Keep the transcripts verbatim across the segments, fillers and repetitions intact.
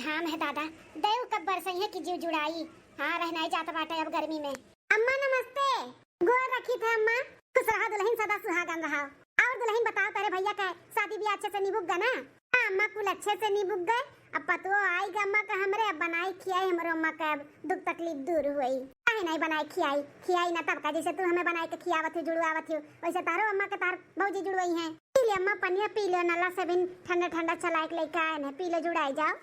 हाँ मैं दादा, देव कब बरसई है कि जीव जुड़ाई। हाँ, रहनाई जात बाटे अब गर्मी में। अम्मा नमस्ते। गोर रखी थे अम्मा। खुश रहा दुलहिन, सदा सुहागन रहा। और दुलहिन बताओ, तेरे भैया का शादी ब्याह अच्छे से निबुक गा ना? हाँ अम्मा, कुल अच्छे से निबुक गए। अब पतुओ आई गा अम्मा का हमरे, अब बनाई खियाई हमरो अम्मा का, अब दुख तकलीफ दूर हुई। काहे नहीं बनाई खियाई, खियाई ना तब का, जैसे तू हमें बनाई के खियावत हो, जुड़वावत हो, वैसे तारो अम्मा के तार भौजी जुड़वई है। पी ले अम्मा पनिया, पी ले, नला से भी ठंडा ठंडा चलाए के लेके आए हैं, पी ले, जुड़ाई जाओ।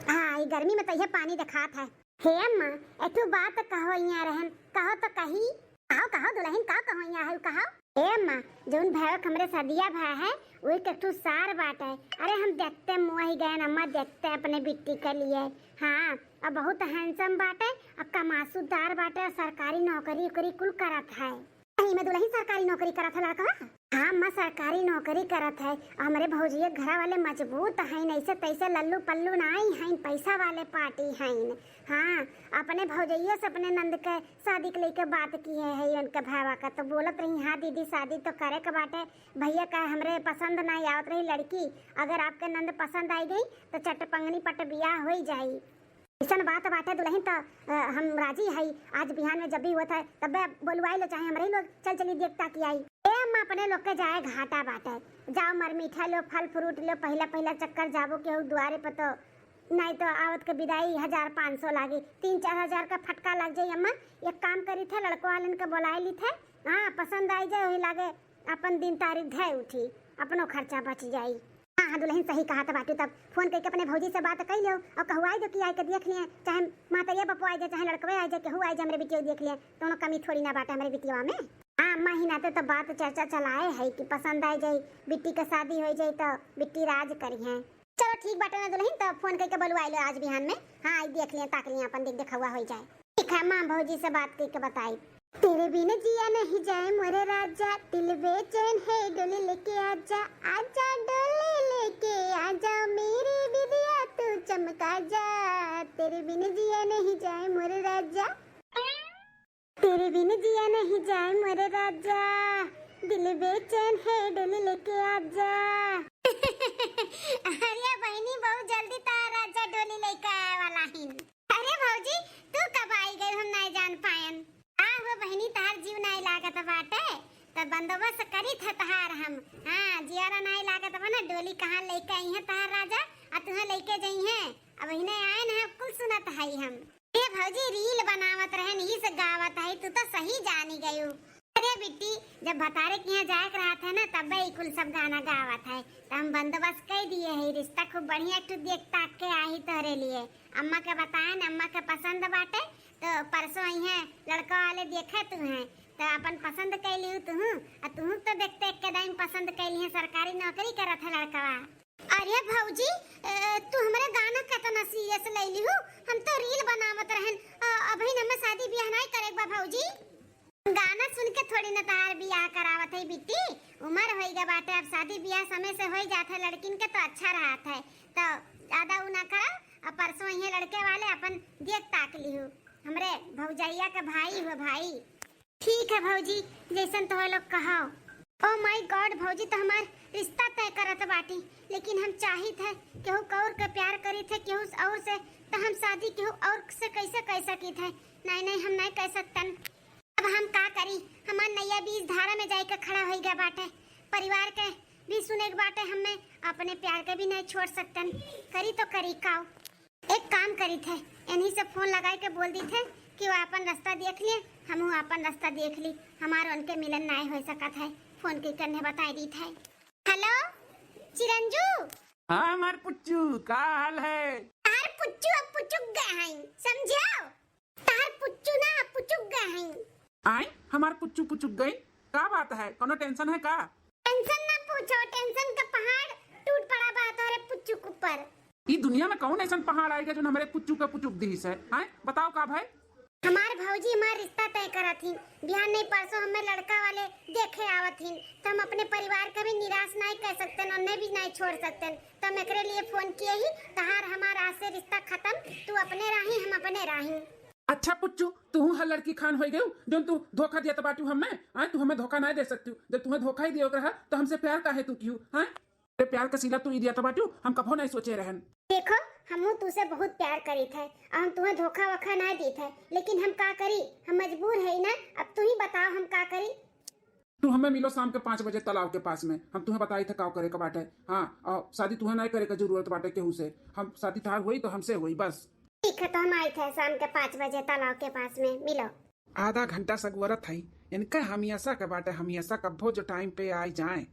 हाँ, ई गर्मी में तो ये पानी देखात है। हे अम्मा, एठू बात कहो यहाँ रहन, कहो तो कही। कहो, कहो दुलहिन, का कहो यहाँ है, कहो। हे अम्मा, जौन भैया के हमरे सदिया भा है, वही के ठू सार बाटे। अरे हम देखते मुँह ही गए अम्मा, देखते अपने बिट्टी के लिए। हाँ, अब बहुत handsome बाटे, अब कमासुदार बाटे, और सरकारी नौकरी उकरी कुल करत है। सही में दुलहिन सरकारी नौकरी करत है लड़कवा? हाँ अम्मा, सरकारी नौकरी करत है। हमरे भौजिया के घरा वाले मजबूत हैं, ऐसे तैसे लल्लू पल्लू नाई हैं, पैसा वाले पार्टी हैं। हाँ, अपने भौजैया से अपने नंद के शादी के लेके बात किए है, उनके भावा का तो बोलत रही, हाँ दीदी शादी तो करे के बाटे, भैया का हमरे पसंद ना आवत रही लड़की, अगर आपके नंद पसंद आई गई तो चट पंगनी पट बियाह हो जाई। ऐसन बात बाटे दुलहिन, त, अ, हम राजी हई। आज बिहान में जब भी होत है, तब्बे बोलवाई लो, चाहे हमरे लोग चल चली देख ताकि आई। ए अम्मा, अपने लोग के जाए घाटा बाटे, जाओ मर मीठा लो, फल फ्रूट लो, पहिला पहिला चक्कर जाबो केहू दुआरे पर तो, नहीं तो आवत के विदाई हजार पाँच सौ लागी, तीन चार हजार का फटका लग जाई। अम्मा, एक काम करी थे, लड़को वालन के बोलाई ली थे, हाँ पसंद आई जाए, वही लागे अपन दिन तारीख धै उठी, अपनो खर्चा बच जाई। हाँ, हाँ, दुलहिन सही कहा त बाटू। तब फोन करके अपने भौजी से बात कई लियो और कहवाई दो कि आए के देख लिए, चाहे मातरिया बपो आए जाए, चाहे लड़कवे आए जाए, केहू आए जाए, हमरे बिटिया देख लिए, तो कमी थोड़ी ना बाटे हमरे बिटिया में। हाँ, अम्मा ही नाते तो बात चर्चा चलाए है कि पसंद आए जाए, बिट्टी के शादी हो जाए तो बिट्टी राज करी है। चलो ठीक बाटे ना दुलहिन, तो फोन करके बोलवाई लो आज बिहान में। हाँ, आई देख लिए, ताक लिए, अपन देख देखवा हो जाए। ठीक है, माँ भौजी से बात करके बताई। तेरे बिन जिया नहीं जाए मोरे राजा, दिल बेचैन है डोली लेके आजा, आजा डोली लेके आजा, मेरी बिंदिया तू चमका जा। तेरे बिन जिया नहीं जाए मोरे राजा, तेरे बिन जिया नहीं जाए मोरे राजा, दिल बेचैन है डोली लेके आजा। अरे बहिनी, बहुत जल्दी तार राजा डोली लेके आए वाला हिन। अरे भौजी, तू कब आई गई, हम नाई जान पायन। आ हो बहिनी, तहार जीव नाई लागत बाटे, त बंदोबस्त करी थे तहार हम। हाँ, जियारा नाई लागत बा ना, डोली कहाँ लेके आई है तहार राजा, आ तुहे लेके जाई है। अब इन्हें आए न, कुल सुनत हई हम। ए भौजी, रील बनावत रहन, ई से गावत हई, तू तो सही जानी गयू। अरे बिट्टी, जब भतारे के यहाँ जाए के रहत है ना, तब्बे ई कुल सब गाना गावत है, त हम बंदोबस्त कई दिए है, रिश्ता खूब बढ़िया एक ठो देख ताक के आई तोहरे लिए। अम्मा के बताएन, अम्मा के पसंद बाटे, तो परसों अइहें लड़का वाले देखे तुहें, तो अपन पसंद कइ लिहू तुहू, आ तुहू तो देखते एक दाईं पसंद कइ लिहे, सरकारी नौकरी करत है लड़कवा। अरे भौजी, ए, तू हमरे गाना केतना serious ले लिहू? हम तो रील बनावत रहन, अ, अबहिन हमें शादी बियाह नाई करेक बा भौजी। गाना सुन के थोड़ी न तहार बियाह करावत है बिट्टी, उमर होई गा बाटे, अब शादी बियाह समय से होई जात है, लड़किन के तो अच्छा रहत है, तो ज्यादा उ ना करा। अब परसों अइहें लड़के वाले, अपन देख ताक लिहू, हमरे भौजैया के भाई हो भाई। ठीक है भौजी, जैसन तोह लोग कहो। Oh my God, भौजी तो हमार रिश्ता तय करत बाटी, लेकिन हम चाहित है केहू और के प्यार करीत है केहू और से, तो हम शादी केहू और से कैसे कह सकीत है? नहीं नहीं, हम नहीं कह सकतन। अब हम का करी, हमार नैया बीच धारा में जाइके खड़ा होई गया बाटे। परिवार के भी सुने के बाटे, हमें अपने प्यार के भी नहीं छोड़ सकतन। करी तो करी काव? एक काम करी थे, इन्हीं से फोन लगाई के बोल दी थे कि वो अपन रास्ता देख लिए, हम अपन रास्ता देख ली, हमार उनके मिलन नहीं हो सकत है। फोन के करने बताई दी थे। हेलो चिरंजू। हाँ हमार पुच्चू, का हाल है? तार पुच्चू अब पुचुक गए हैं, समझो? तार पुच्चू ना पुचुक गए हैं। आय, हमार पुच्चू पुचुक गई? का बात है, कोनो tension है का? Tension ना पूछो, tension का पहाड़ टूट पड़ा बा तोहरे पुच्चू के ऊपर। ई दुनिया में कौन ऐसन पहाड़ आएगा जो हमरे पुच्चू का पुचुक दिहिस है? आय, बताओ का भाई? हमार भौजी हमार रिश्ता तय करत ही, बिहान नहीं परसों हमें लड़का वाले देखे आवत ही, तो हम अपने परिवार के भी निराश नहीं कर सकते, उन्हें भी नहीं छोड़ सकते, तो हम एकरे लिए फोन किए ही। तहार हमार आज से रिश्ता खत्म, तू अपने राही, हम अपने राही। अच्छा पुच्चू, तुहू हर लड़की खान होई गयू, जौन तू धोखा दिया बाटू हमें? आय, तू हमें धोखा नहीं दे सकती, जब तुम्हें धोखा ही दियो रहा, तो हमसे प्यार काहे तू किहू? हाँ, ते प्यार का सिला तू ई दिया बाटू, हम कभो नहीं सोचे रहन। देखो, हमहू तुसे बहुत प्यार करीत है, और हम तुहे धोखा वोखा ना दीत है, लेकिन हम का करी, हम मजबूर है ना। अब तू ही बताओ, हम का करी। तू हमें मिलो शाम के पाँच बजे तालाब के पास में, हम तुहे बताई थे का करे के बाटे। हाँ, और शादी तुहे नहीं करे के जरूरत बाटे केहू से, हम शादी तहार होई तो हमसे होई बस। ठीक है, तो हम आई थे शाम के पाँच बजे तालाब के पास में, मिलो। आधा घंटा से गुवरत है, इनका हमेशा के बाटे, हमेशा कब्बो जो टाइम पे आई जाए।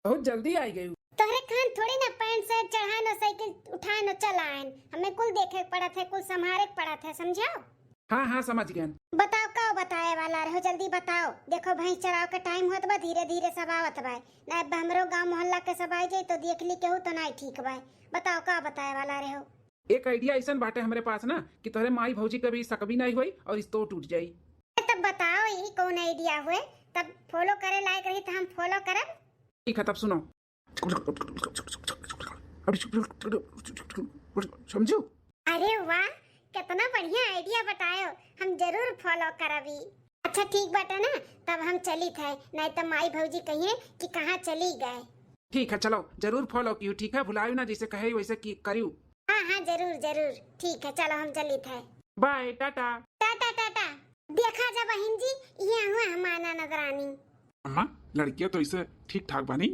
बहुत जल्दी आई गई। तोहरे खान थोड़ी ना पैंट शर्ट चढ़ान और साइकिल उठान और चलान, हमें कुल देखे के पड़त है, कुल संभारे के पड़त है, समझाओ। हाँ, हाँ, समझ गए। बताओ, का बताए वाला रहो, जल्दी बताओ। देखो, भैंस चराव के टाइम होत बा, धीरे धीरे सब आवत बा। ना अब हमरो गांव मोहल्ला के सब आ जाए तो देख ली केहू तो ना ठीक बा। बताओ, का बताए वाला रहो। एक आइडिया ऐसन बाटे हमरे पास ना कि तोहरे माई भौजी कभी शक भी नहीं होई और रिश्तो टूट जाई। तब बताओ, ई कौन आइडिया हुए? तब फॉलो करे लायक रही तो हम फॉलो करब। ठीक है, तब सुनो। समझू? अरे वाह, कितना बढ़िया आइडिया बतायो, हम जरूर फॉलो करबी। अच्छा ठीक बाटे ना, तब हम चलित है, नहीं तो माई भौजी कहिए कि कहाँ चली गए। ठीक है, चलो, जरूर फॉलो कियो, ठीक है, भुलायु ना, जैसे कहे वैसे की करियो। हाँ, हाँ, जरूर, जरूर, ठीक है, चलो हम चलित है। बाय, टाटा। टाटा, टाटा। देखा जा बहिन जी, ये हुआ हमारा नजरानी। अम्मा, लड़किया तो इसे ठीक ठाक बनी।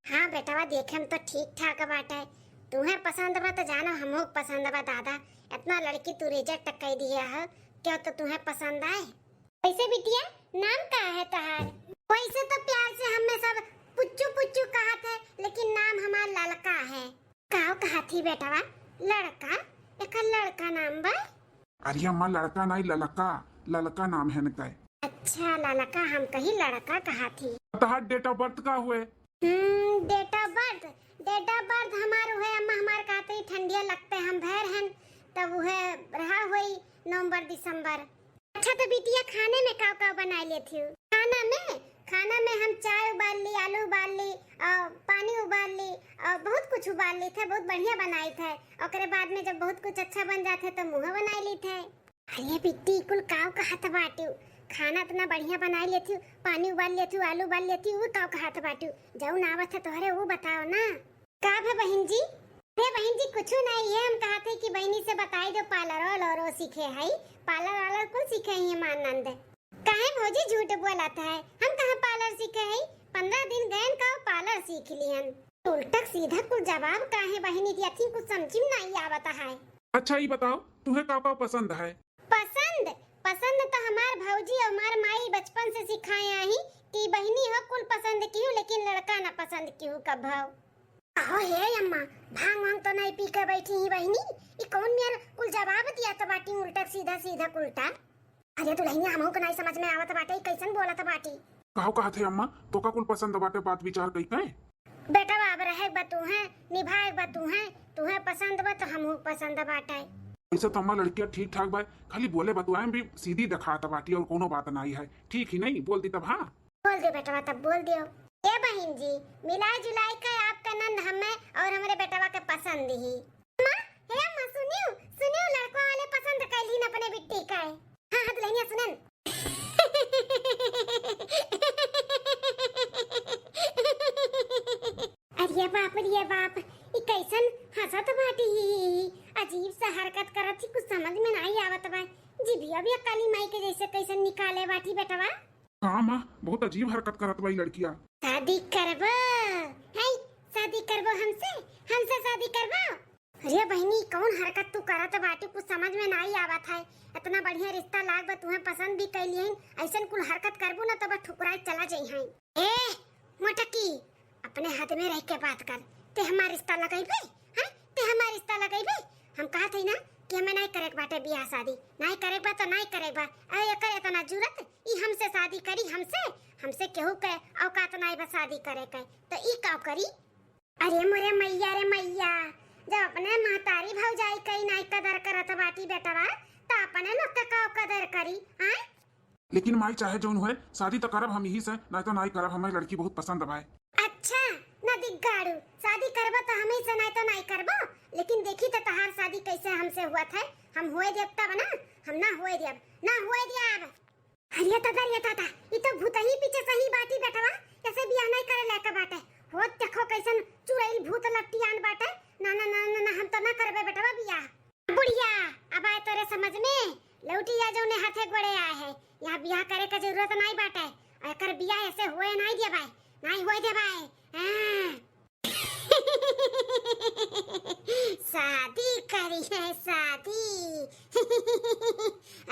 हाँ बेटवा, देखे में तो ठीक ठाक बाटे। तुहे पसंद बा तो जानो हमहू पसंद बा दादा। इतना लड़की तू रिजेक्ट कर दिया है, क्यों तो तुहे पसंद आए। वैसे बिटिया, नाम का है तहार? वैसे तो प्यार से हमें सब पुच्चू पुच्चू कहत है, लेकिन नाम हमार ललका है। काव कहा थी बेटवा? लड़का? एकर लड़का नाम बा? अरे अम्मा, लड़का नहीं, ललका, ललका नाम है इनका। अच्छा, ललका, हम कही लड़का कहा थी। तहार डेट ऑफ बर्थ का हुए? हम्म, date of birth, date of birth हमार हुए अम्मा, हमार कहते ही ठंडिया लगते हम भैर हन, तब हुए रहा हुई नवंबर दिसंबर। अच्छा, तो बिटिया, खाने में का का बनाए लेत हू? खाना में, खाना में हम चाय उबाल ली, आलू उबाल ली, और पानी उबाल ली, और बहुत कुछ उबाल ली थे, बहुत बढ़िया बनाई थे। ओकरे बाद में जब बहुत कुछ अच्छा बन जात है, तो मुँह बनाए ली थे। अरे बिट्टी, कुल काव कहत बाटू? खाना इतना बढ़िया बनाए लेत हू, पानी उबाल लेत हू, आलू उबाल लेत हू, वो काव कहत बाटू? जौन आवत है तोहरे, वो बताओ ना। का भा बहिन जी? अरे बहिन जी, कुछु नहीं है, हम कहत है कि बहिनी से बताई दो, पार्लर वार्लर सीखे है, पार्लर वार्लर कुल सीखे है हमार नंद। काहे भौजी झूठ बोलत है, हम कहाँ पार्लर सीखे है, पन्द्रह दिन गयन का पार्लर सीख लिहन। उल्टा सीधा कुल जवाब काहे बहिनी दिया थी, कुछ समझ में नहीं आवत है। अच्छा, ई बताओ, तुहे का का पसंद है? पसंद, पसंद तो हमार भौजी और हमार माई बचपन से सिखाए आई कि बहिनी हो कुल पसंद किहू, लेकिन लड़का ना पसंद किहू कभौ। अहो हे अम्मा, भांग वांग तो नहीं पी के बैठी ही बहिनी? ई कौन मेर कुल जवाब दिया तो बाटी उल्टा सीधा सीधा उल्टा। अरे दुल्हनिया, हमहू के नहीं समझ में आवत बाटे, ई कैसन बोलत बाटी? काव कहत है अम्मा, तोका कुल पसंद बाटे, बात विचार कई के? बेटवा, अब रहे बा तुहे, निभाए बा तुहे, तुहे पसंद बा तो हमहू पसंद बाटे। ऐसे तो अम्मा लड़किया ठीक ठाक बा, खाली बोले बतुआए में भी सीधी देखात बाटी और कोनो बात नहीं है। ठीक ही नहीं, बोल दी तब हाँ। बोल दे बेटवा, तब बोल दियो। ए बहिन जी, मिलाई जुलाई के आपका नंद हमें और हमरे बेटवा के पसंद ही। अम्मा, हे अम्मा, सुनियो, सुनियो, लड़का वाले पसंद कैलीन अपने बिट्टी का है। हाँ, हाँ, दुल्हनिया सुनन। अरे बाप रे बाप, ई कैसन हंसत बाटी, अजीब सा हरकत करत ही, कुछ समझ में नहीं आवत बा। जीभिया भी काली माई के जैसे कैसन निकाले बाटी बेटवा। हाँ माँ, बहुत अजीब हरकत करत बा ई लड़किया। शादी करबो? हैं? शादी करबो हमसे? हमसे शादी करबो? अरे बहिनी, कौन हरकत तू करत बाटू? कुछ समझ में नाई आवत है। इतना बढ़िया रिश्ता लाग बा, तुहें पसंद भी कैली हन, ऐसन कुल हरकत करबू ना तो बस ठुकराए चला जइहैं। ए मोटकी, अपने हद में रह के बात कर। ते हमार रिश्ता लगइबे? हैं? ते हमार रिश्ता लगइबे? हम कहत हई ना कि हमें नाई करे के बाटे बियाह शादी, नाई करे के बा तो नाई करे के बा। अरे एकर इतना जुरत, ई हमसे शादी करी, हमसे? हमसे केहू के औकात नाई बा शादी करे के, तो ई का करी? अरे मोरे मैया रे मैया, जब अपने महतारी भौजाई कई नाई कदर करत बाटी बेटवा, त अपने लोग के का कदर करी, आय? लेकिन माई चाहे जौन होए, शादी त करब हम यही से, नाई तो नाई करब, हमें लड़की बहुत पसंद बाय। अच्छा, ना दिग्गाड़ू, शादी करबो त हमें से, नाई तो नाई करबो, लेकिन देखी त तहार शादी कैसे हमसे हुआ था, हम होए देब तब ना, हम ना होए देब, ना होए देब। अरे दादा रे दादा, ई तो भूतही पीछे सही बाटी बेटवा, ऐसे बियाह नहीं करे लायक बाटे। होत देखो कैसन चुड़ैल भूत लट्टियान बाटे, ना, ना, ना, ना, ना, हम तो ना करबे बेटवा बियाह। बुढ़िया, अब आए तोरे समझ में, लौटी आ जौने हाथे गोड़े आए है। यहाँ बियाह करे के जरूरत नाई बाटे। एकर बियाह ऐसे होए नाई देबाए, नाई होए देबाए। हाँ। शादी करी है, शादी।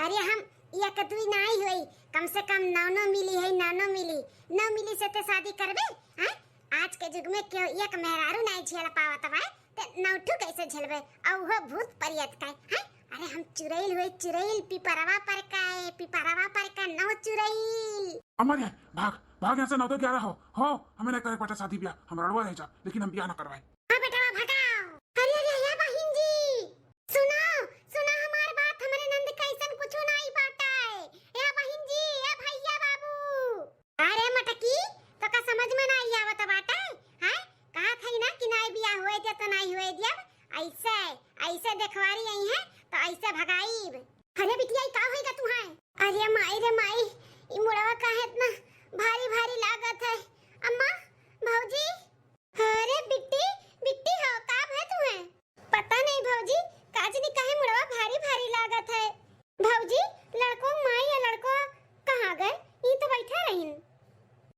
अरे हम एक दुई नाई होई, कम से कम नौ नौ मिली है, नौ नौ मिली। नौ मिली से ते शादी करबे, हैं? आज के जुग में केहू एक मेहरारू नाई झेल पावत बाए, ते नौ ठू कैसे झेलबे? और वो भूत परियत का, हैं? अरे हम चुरैल हुए, चुरैल, पिपरवा पर का है, पिपरवा पर का नौ चुरैल। अमर है, भाग, भाग यहाँ से, नौ तो ग्यारह हो, हो, हमें नहीं करे के बाटे शादी ब्याह, हम रड़वा रह जा, लेकिन हम ब्याह ना करवाए। हाँ बेटवा, भगाओ। अरे, अरे, या बहिन जी, सुनो, सुनो हमार बात, हमरे नंद कैसन कुछु नाई बाटे। या बहिन जी, या भैया बाबू। अरे मटकी, तो का समझ में नाई आवत बाटे? हैं? कहा थई ना कि नाई बियाह होए दे तो नाई होए दियब। ऐसे, ऐसे देखवारी आई है तो ऐसे भगाईब। अरे बिटिया, ई का होइगा तुहां? अरे माई रे माई, ई मुड़वा काहे इतना भारी भारी लागत है? अम्मा, भौजी, अरे बिट्टी, बिट्टी हो, का भय तुहे? पता नहीं भौजी, का जानी काहे मुड़वा भारी भारी लागत है। भौजी, लड़को माई या लड़को कहाँ गए? ई तो बैठा रहिन।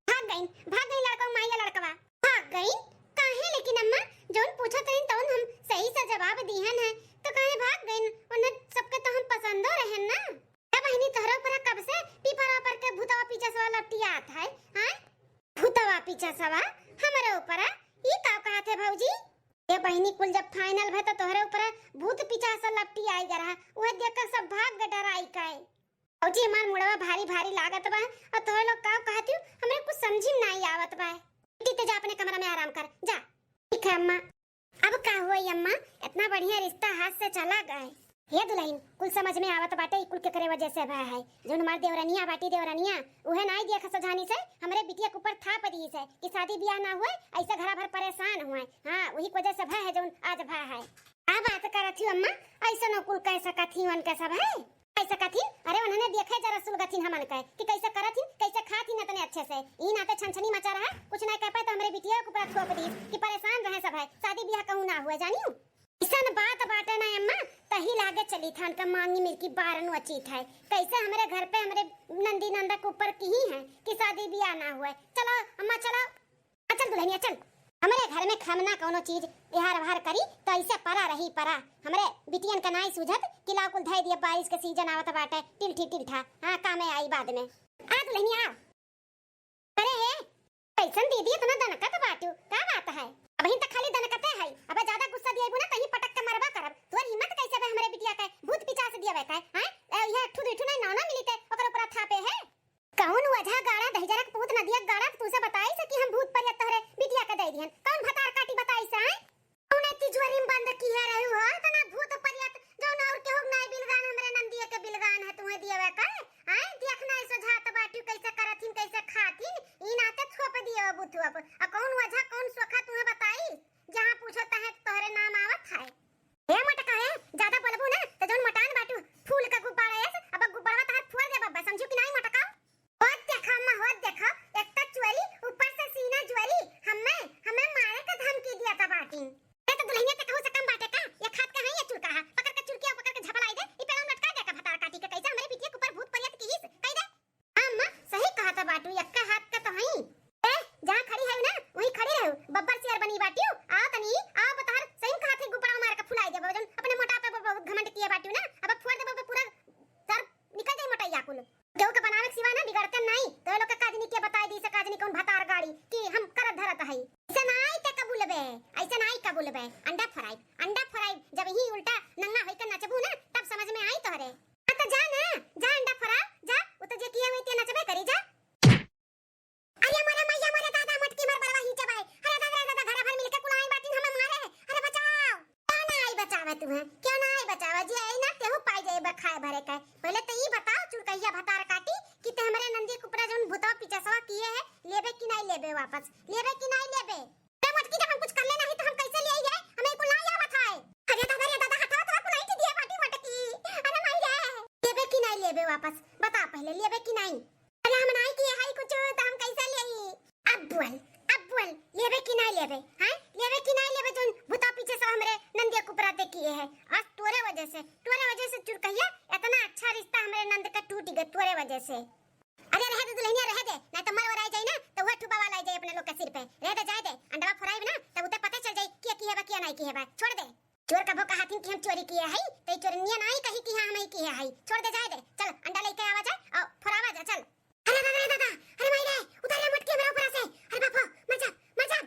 भाग गइन, भाग गइन लड़को माई या लड़कवा। भाग गइन? काहे लेकिन अम्मा, जौन पूछत रहिन तौन हम सही से जवाब दिहन है, तो काहे भाग गइन? उन्हें सबके तो हम पसंदो रहन ना। ए बहिनी, तोहरे ऊपर कब से पीपरा पर के भूतवा पीछे से लपटियात है, हैं? भूतवा पीछे सवा हमरे ऊपर, ई का कहत है भौजी? ए बहिनी, कुल जब final भय तो तोहरे ऊपर भूत पिचास लपटी आई ग रहा, उहे देख के सब भाग के डराई के। भौजी, हमार मुड़वा भारी भारी लागत बा, और तोहरे लोग का कहत हो, हमरे कुछ समझी में नाई आवत बा। बेटी, ते जा अपने कमरा में आराम कर, जा। ठीक है अम्मा। अब का होई अम्मा, इतना बढ़िया रिश्ता हाथ से चला गए। हे दुल्हन, कुल समझ में आवत बाटे, ई कुल केकरे वजह से भय है। जौन हमार देवरनिया बाटी देवरनिया, उहे नाई दिया खसजानी से हमरे बिटिया के ऊपर थाप दी से कि शादी बियाह ना हुए, ऐसे घरा भर परेशान हुए। हाँ, वही वजह से भय है जौन आज भय है। का बात करत ही अम्मा, ऐसे न कुल कह सकत ही उनके सब है। कह सकत ही, अरे उन्होंने देखे जरा सुलगत ही हमन के कि कैसे करत ही, कैसे खात ही इतने अच्छे से। ई नाते छनछनी मचा रहा, कुछ ना कह पाए तो हमरे बिटिया के ऊपर थोप दी कि परेशान रहे सब है, शादी बियाह कहूँ ना हुए, जानियो। इसन बात बाटे ना अम्मा, तही लागे चली थान का मांगी मिर्की बारन उचित है। कैसे हमरे घर पे हमरे नंदी नंदा के ऊपर की ही है कि शादी बियाह ना हुए। चलो अम्मा चलो, आ चल दुल्हनिया चल। हमरे घर में खामना कौनो चीज बिहार बहार करी तो ऐसे परा रही परा। हमरे बिटियन का नाई सूझत कि लाओ कुल धई दिया, बारिश के सीजन आवत बाटे, टिल्ठी टिल्ठा, हाँ कामे आई बाद में। आ दुल्हनिया आ। अरे हे, कैसन दीदी इतना दनकत बाटू, का बात है? अबहिन तक खाली दनकते है, अब ज्यादा गुस्सा दिएबू ना तहीं पटक के मरबा करब। तोर हिम्मत कैसे बे हमरे बिटिया के भूत पिचास दियावे के, हैं? ए, यह ठू दुई ठू नहीं नौ नौ मिली ते ओकर ऊपर थापे है। कौन वजह गाड़ा दहिजरक पूत नदिया गाड़ा तुसे बताई से कि हम भूत परियत तोहरे बिटिया के दे दिहन? कौन भतार काटी बताई से, हैं? कौने तिजोरी में बंद किहे रहू हो? इतना भूत परियत जौन और केहू के नाई बिलगान, हमरे नंदिया के बिलगान है, तुहे दियवे का? आय, देख नाई सोझात बाटू, कैसे करथिन, कैसे खाथिन, ई नाते थोप दियो बुथुअप। आ कौन वजह, कौन सोखा तुहे बताई? जहाँ पूछो तहे तोहरे नाम आवत है। ए मोटका, ए, ज्यादा बोलबू ना, तो जौन मोटान बाटू, फूल का गुब्बारा एस, अब गुब्बारा तहार फोड़ दे बब्बा, समझू कि नाई मोटका? होत देखा अम्मा, होत देखा, एक तो चोरी, ऊपर से सीना जोरी, हमें, हमें मारे का धमकी दिया था बाटी। ए तो दुल्हनिया ते कहू से कम बाटे का? ये खात के है, ये चुरका है, पकड़ के चुरकिया पकड़ के झपलाई दे, ई पेड़वा लटका दे का भतार काटी के, कैसे हमरे बिटिया के ऊपर भूत परियत की हिस, कह दे। हाँ अम्मा, सही कहा था बाटू, यक्का हाथ का तो हई। ए, जहाँ खड़ी है ना, वहीं खड़ी रहू, बब्बर सियार बनी बाटियो, आओ तनी, आओ बताहर, सही कहा थे गुब्बारा मार के फुलाई देबो, जौन अपने मोटापे पर बहुत घमंड किए बाटियो ना, अब फोड़ देबो, पूरा सर निकल जाई मोटैया कुल। केहू के बनावे के सिवा ना बिगड़ते नाई। तो लोग के काजनी के बताई दी से काजनी कौन भतार गाड़ी कि हम करत धरत हई। ऐसे नाई ते कबूलबे, ऐसे नाई कबूलबे। अंडा फ्राई, अंडा फ्राई जब ही उल्टा नंगा होई के नचबू ना तब समझ में आई तोहरे। हाँ तो जा ना, जा अंडा फ्राई, जा। वो तो जे किए हुए ते नचबे करी, जा। अरे मोरे मैया मोरे दादा मटकी मार बरवा ही चबाए। अरे दादा रे दादा घरा भर मिलके कुल आई बाटिन हमें मारे। अरे बचाओ। क्यों ना आई बचावे तुम्हें? क्यों ना आई बचावे? जी आई ना तेहू पाई जाए बखाए भरे के। पहले तो ई बताओ चुरकैया भतार काटी कि ते हमरे नंदी कुपरा जौन भूतवा पिचसवा किए है, लेबे कि नहीं लेबे वापस? लेबे कि नहीं लेबे? अरे मटकी जब हम कुछ कर लेना है तो हम कैसे ले आइए? हमें कुल नहीं आवत है। अरे दादा रे दादा हटाओ तो कुल नहीं दिए बाटी मटकी। अरे माई रे। लेबे कि नहीं लेबे वापस? बता पहले लेबे कि नहीं? अरे हम नाई किए हई कुछ तो हम कैसे लेई? अब बोल, अब बोल, लेबे कि नाई लेबे? हैं? लेबे कि नाई लेबे जौन भूता पीछे से हमरे है। आज तोरे वजह से, तोरे वजह से चुरकहिया, इतना अच्छा रिश्ता हमरे नंद का टूट गए तोरे वजह से। अरे रहे दे दुल्हनिया, रहे दे, नहीं तो मर वराई जाई ना, तो वह ठुबा वाला आई जाए अपने लोग के सिर पे। रहे दे, जाए दे, अंडवा फोराइब ना, तब उते पता चल जाई कि की है बा, की नहीं की है बा। छोड़ दे। चोर कबो कहाथिन कि हम चोरी किए हई, तो ई चोरनिया नाई कही कि हाँ हम ही किए हई। छोड़ दे, जाए दे, चल अंडा लेके आवा जा और फोरावा जा, चल। अरे दादा रे दादा, अरे माई रे, उतार रे मटकी हमरा ऊपर से। अरे बाप हो, मर जा, मर जा।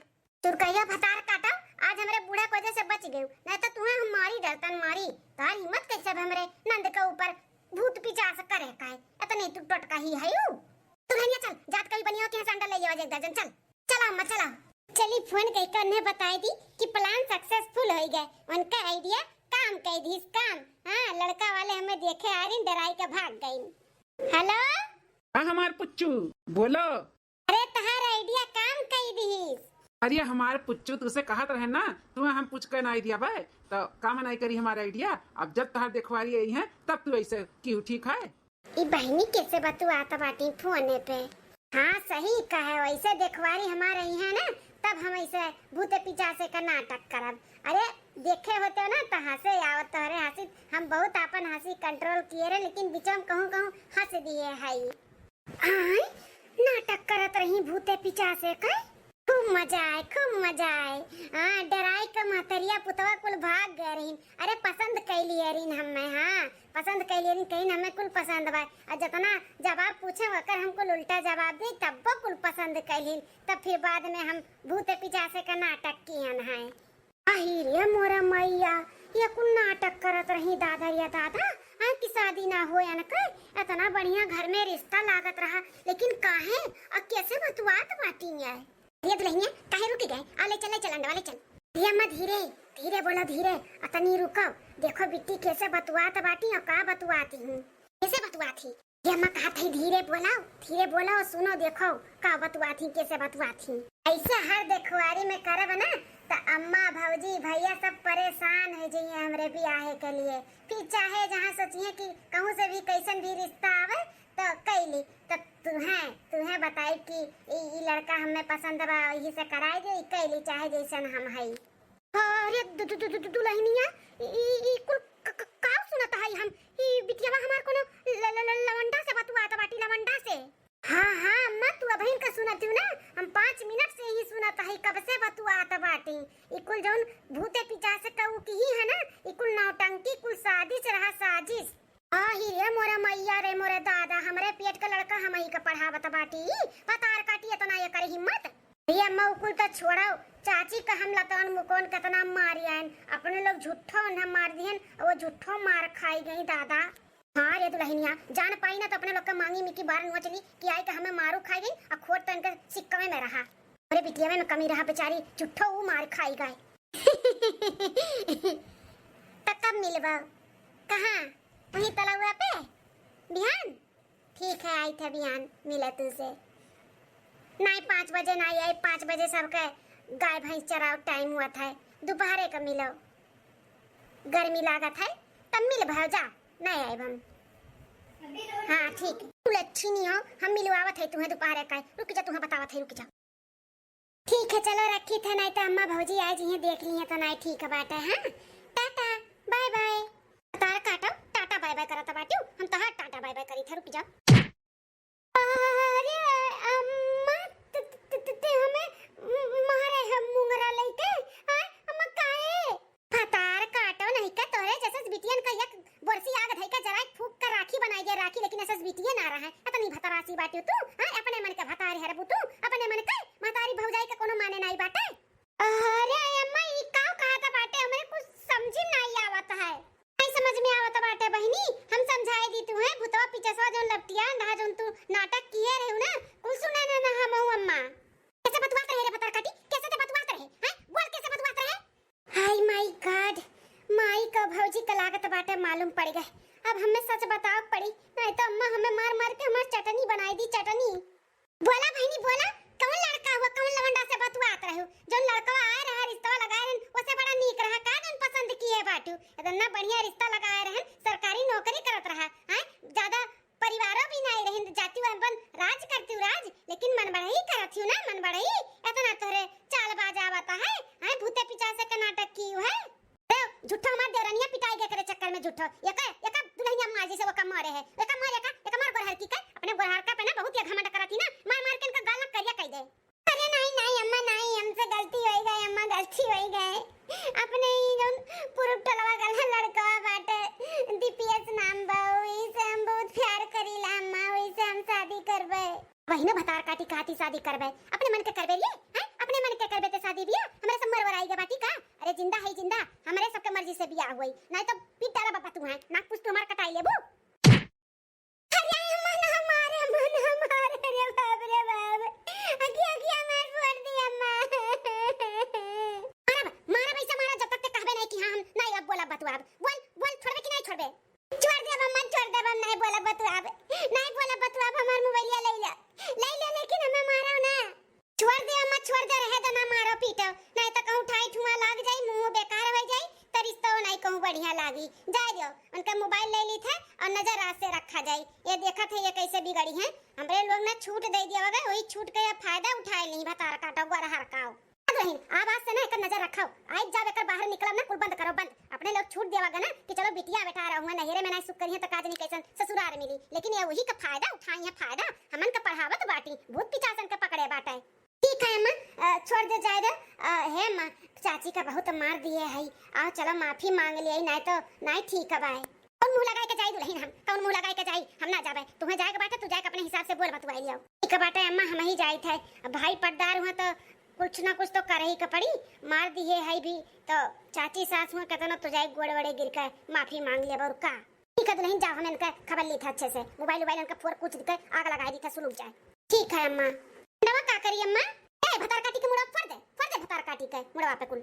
चुरकहिया भतार काटा, आज हमरे बूढ़ा के वजह से बच गयू, नहीं तो तुम्हें हम मारी डरतन मारी। तार हिम्मत कैसे अब हमरे नंद के ऊपर भूत पिचास करे का है? इतने तू टोटका ही है यू। दुल्हनिया चल, जात कहीं बनियो के यहाँ से अंडा ले लेवा जा एक दर्जन, चल। चला अम्मा, चला। चली फोन कई के उन्हें बताई दी कि plan successful होई गए, उनका idea काम कई दीस काम। हाँ, लड़का वाले हमें देखे आ रही, डराई के भाग गई। Hello। हाँ, हमार पुच्चू, बोलो। अरे, तहार idea काम कई दीस। अरे, हमार पुच्चू, तुसे कहत रहे ना, तुम्हें हम कुछ कहना idea बे, तो काम नहीं करी हमार idea। अब जब तहार देखवारी आई है, तब तू ऐसे क्यों, ठीक है? ई बहिनी कैसे बतुआत बाटी फोने पे? हाँ, सही कहे, वैसे देखवारी हमार आई है ना, तब हम ऐसे भूते पिचासे का नाटक करब। अरे, देखे होते ना, तो हंसे आवत तोहरे हंसी। हम बहुत आपन हंसी control किए रहे, लेकिन बीच में कहूँ कहूँ हंस दिए हई। आय, नाटक करत रही भूते पिचासे का। खूब मजा आए, खूब मजा आए। हाँ, डराई के महतरिया पुतवा कुल भाग गए रहीन। अरे, पसंद कैली रहीन हमें, हाँ, पसंद कैली रहीन, कहीं हमें कुल पसंद बा। और जितना जवाब पूछे, ओकर हम कुल उल्टा जवाब दी, तब्बो कुल पसंद कैली। तब फिर बाद में हम भूते पिचासे का नाटक कियन है। आही रे मोरा मैया, ये कुल नाटक करत रही दादा या दादा, आय कि शादी ना होयन के, इतना बढ़िया घर में रिश्ता लागत रहा, लेकिन काहे और कैसे बतुआत बाटी है? ये दुल्हनिया, काहे रुक गए? आ ले चल, ले चल, अंडवा ले चल। धीरे अम्मा, धीरे, धीरे बोलो, धीरे, अतनी रुको, देखो बिट्टी कैसे बतुआत बाटी और का बतुआती हूँ। कैसे बतुआत ही? ये अम्मा कहत हई, धीरे बोलाओ, धीरे बोलाओ, सुनो, देखो, का बतुआत ही, कैसे बतुआत ही। ऐसे हर देखवारी में करब ना, त अम्मा, भौजी, भैया सब परेशान हो जाइए हमरे बियाहे के लिए। फिर चाहे जहाँ सोचिए कि कहूँ से भी कैसन भी रिश्ता आवे, तो कैली, तो तुहें, तुहें बताई कि ई, ई लड़का हमें पसंद बा, यही से कराई दे, कैली, चाहे जैसन हम हई। अरे दु-, दु-, दु-, दु-, दुल्हनिया, ई, ई कुल क-, क-, का सुनत हई हम? ई बिटियावा हमार कोनो ल-, ल-, ल-, लवंडा से बतुआत बाटी, लवंडा से। हाँ, हाँ, अम्मा, तू अबहिन का सुनत हूँ ना, हम पाँच मिनट से ही सुनत हई, कब से बतुआत बाटी। ई कुल जौन भूते पिचासे का ऊ किही है ना, ई कुल नौटंकी, कुल साजिश रहा, साजिश। आही रे मोरा मैया रे मोरे दादा, हमरे पेट का लड़का हमही का पढ़ावत बाटी, भतार काटी इतना एकर हिम्मत। अरे अम्मा, उ कुल त छोड़ो, चाची का हम लतवन मुकोन कितना मारी आयन, अपने लोग झूठो उन्हें मार दिहन, और वो झूठो मार खाई गई दादा। हाँ रे दुल्हनिया, जान पाई ना तो अपने लोग का मांगी मिकी बार नुआ चली कि आई का हमें मारू खाई गई, और खोट तो इनके सिक्का में रहा। अरे बिटिया में कमी रहा बेचारी, झूठो ऊ मार खाई गए। तो कब मिलबा? कहाँ? वहीं तलौआ पे? बिहान? ठीक है, आई थे बिहान मिले तुझसे। नहीं, पाँच बजे नहीं आई, पाँच बजे सबके गाय भैंस चराव टाइम हुआ था, दोपहरे का मिलो। गर्मी लागत है, तब मिल भाव जा, नहीं आए हम। हाँ ठीक है, तू लच्छी नहीं हो, हम मिलवावत है तुम्हें दोपहरे का, रुक जा, तुम्हें बतावत है, रुक जा। ठीक है, चलो रखी थे, नहीं तो अम्मा भौजी आज यहाँ देख ली है तो नहीं ठीक बात है। हाँ, टाटा, बाय बाय। तार काटो, टाटा बाय बाय करत बाटू, हम तोहार टाटा बाय बाय करी थे, रुक जा। अरे अम्मा, त-, त-, त-, ते हमें मारे है मुंगरा लेके, हाँ, अम्मा काहे? भतार काटो नहीं का, तोहरे जैसे बिटियन का एक बोरसी आग धई के जराई फूक के राखी बनाई गए राखी, लेकिन ऐसे बिटिये ना रहे। अतनी भतारासी बाटियो तू, हाँ? अपने मन के भतारी हरबू तू, अपने मन के महतारी भौजाई के कोनो माने नाई बाटे। अरे अम्मा, ई काव कहत बाटे, हमरे कुछ समझी नाई आवत है। नाई समझ में आवत बाटे बहिनी, हम समझाए दी तू है, भूतवा पिचसवा जौन लपटिया रहा, जौन तू नाटक किए रहू ना, कुल सुने ना, ना हमहू अम्मा। कैसे बतवात रहे रे भतार काटी, कैसे ते बतवात रहे, हैं? बोल कैसे बतवात रहे? हाय माय गॉड, माई का भौजी का लागत बाटे मालूम पड़ गए। अब हमें सच बतावे पड़ी, नहीं तो अम्मा हमें मार मार के हमार चटनी बनाई दी, चटनी। बोला बहिनी बोला, कौन लड़का हुआ, कौन लवंडा से बतुआत रहू? जौन लड़कवा आए रहा, रिश्तवा लगाए रहन, ओसे बड़ा नीक रहा, का जौन पसंद किए बाटू? इतना बढ़िया रिश्ता लगाए रहन, सरकारी नौकरी करत रहा, हैं? ज्यादा परिवारों भी नाई रहिन, जाति अपन राज करती राज, लेकिन मन बढ़ई करत हियो ना, मन बढ़ई। इतना तोहरे चालबाज आवत है, हैं? भूते पिचासे के नाटक कियो है। देव, झूठा हमार देवरानी उठो, एका, एका दुल्हनिया मार जैसे ओका मारे है। एका मार, एका, एका मार गोरहर की के, अपने गोरहर का पे ना बहुत ये घमंड करती ना, मार मार के इनका गाल ना करिया कह दे। अरे नहीं, नहीं अम्मा, नहीं, हमसे गलती होई गई अम्मा, गलती होई गई। अपने ही जौन पुरुष टोलवा गला लड़कवा बाटे, दीपियस नाम बा, वही से हम बहुत प्यार करीला अम्मा, वही से हम शादी करबे। वही ना भतार काटी कहती शादी करबे, अपने मन के करबे रे, हैं? अपने मन के करबे ते शादी बिया, हमरे सब मरवर आई गए बाटी का? अरे जिंदा है जिंदा, हमरे सबके मर्जी से बिया हुई, नहीं तो पीट डाला बाबा तू है, नाक पुस तू हमार कटाई लेबू। अरे अम्मा ना मारे, अम्मा ना मारे, अरे बाप रे बाप, अगिया अगिया मार फोड़ दी अम्मा। मारा, मारा वैसे मारा, जब तक ते कहबे नहीं कि हाँ हम नहीं अब बोला बतुआब। बोल, बोल, छोड़बे कि नहीं छोड़बे? छोड़ देब अम्मा, छोड़ देब, हम नहीं बोलब बतुआब, नहीं बोलब बतुआब, हमार मोबाइलिया ले ले, ले ले, लेकिन हमें मारो ना। छोड़ दे अम्मा, छोड़ दे, रहे दे, ना मारो पीटो, नहीं तो कहूँ ठाई ठुआ लाग जाई, मुँह बेकार हो जाई, तो रिश्तो नहीं कहूँ बढ़िया लागी। जाए दियो, उनका मोबाइल ले ली थे और नजर राज से रखा जाई। ये देखा थे ये कैसे बिगड़ी है, हमरे लोग ना छूट दे दिया वगैरह, वही छूट के ये फायदा उठाए ली, भतार काटो गोरहर काओ। दुल्हन, अब आज से ना एकर नजर रखो, आज जब एकर बाहर निकलब ना, कुल बंद करो, बंद। अपने लोग छूट देवा गा ना कि चलो बिटिया बेटा रहुआ नहिरे में ना सुख करिए तो का जानी कैसन ससुरार मिली, लेकिन ये वही का फायदा उठाई है, फायदा। हमन का पढ़ावत बाटी, भूत पिचासन के पकड़े बाटे। ठीक है अम्मा, अ, छोड़ दे, जाए दे। अ, हे अम्मा, चाची का बहुत मार दिए है, आओ चलो माफी मांग लिए, नहीं तो नहीं ठीक है भाई। कौन मुँह लगाए के जाई दुल्हन हम? कौन मुँह लगाए के जाई? हम ना जाबे। तुम्हें जाए के बाटे, तू जाए के अपने हिसाब से बोल बतुआई लियो। ठीक बाटे अम्मा, हम ही जाइत है। अब भाई पटदार हुआ तो कुछ ना कुछ तो करे ही के पड़ी। मार दिए है भी तो चाची सास हुआ कहते ना तो जाए गोड़ वड़े गिर के माफी मांग लेब और का। ठीक है दुल्हन, जाओ हम इनका खबर ली था अच्छे से। मोबाइल वोबाइल इनका फोड़ कुछ के आग लगाए दी था, सुलूक जाए। ठीक है अम्मा। नवा का करी अम्मा? ए भतार काटी के मुड़ा फोड़ दे, फोड़ दे भतार काटी के मुड़वा पे कुल।